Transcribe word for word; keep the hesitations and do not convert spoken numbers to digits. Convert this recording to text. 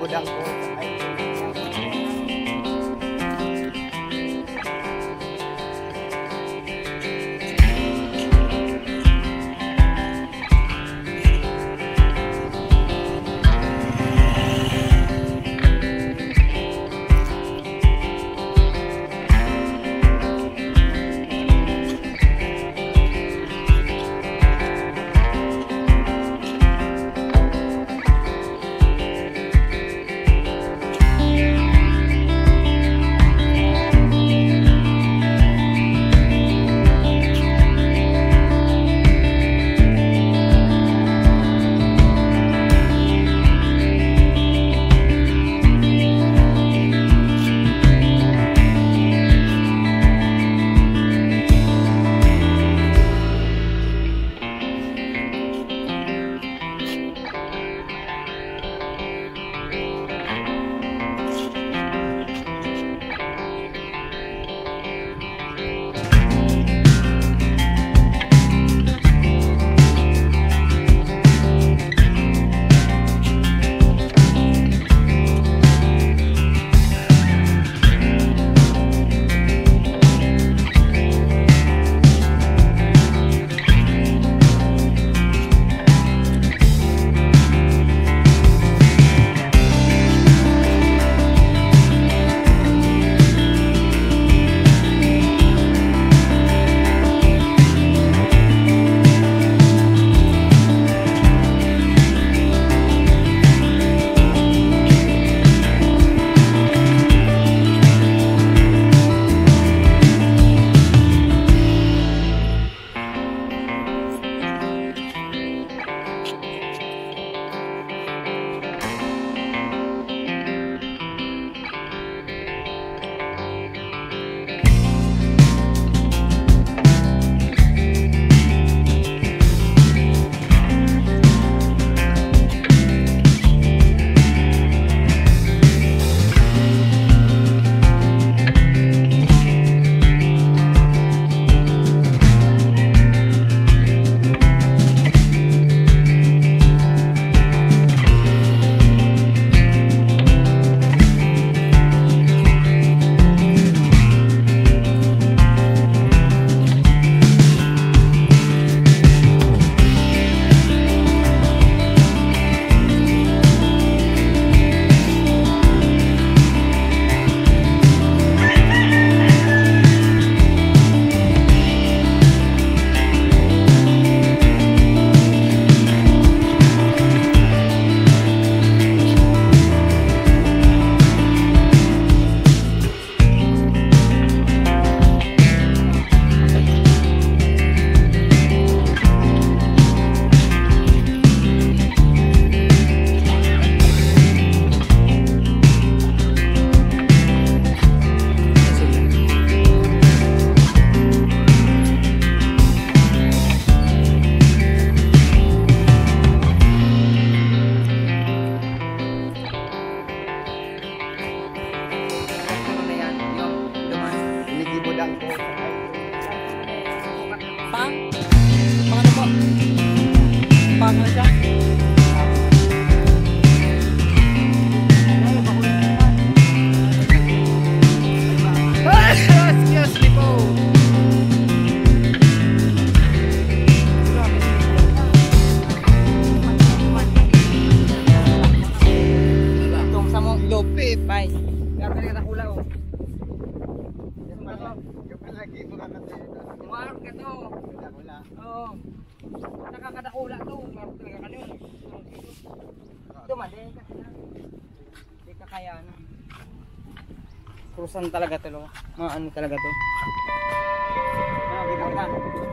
Udang po. Ano na yan? Yung duman. Binigibudang ko. Pang? Pang ano po? Pang ano siya? Excuse me po. Itong sa mong lupit, bay. Grabe na dakula, oh. Yung malaki, yung malaki, mga katay. Umarap ka to. Dakula. Oo. Nakakadakula to. Umarap talaga kayo. Ito, mali. Hindi ka kaya, ano. Krusan talaga to, lo. Mga ano talaga to. Mga ginawa.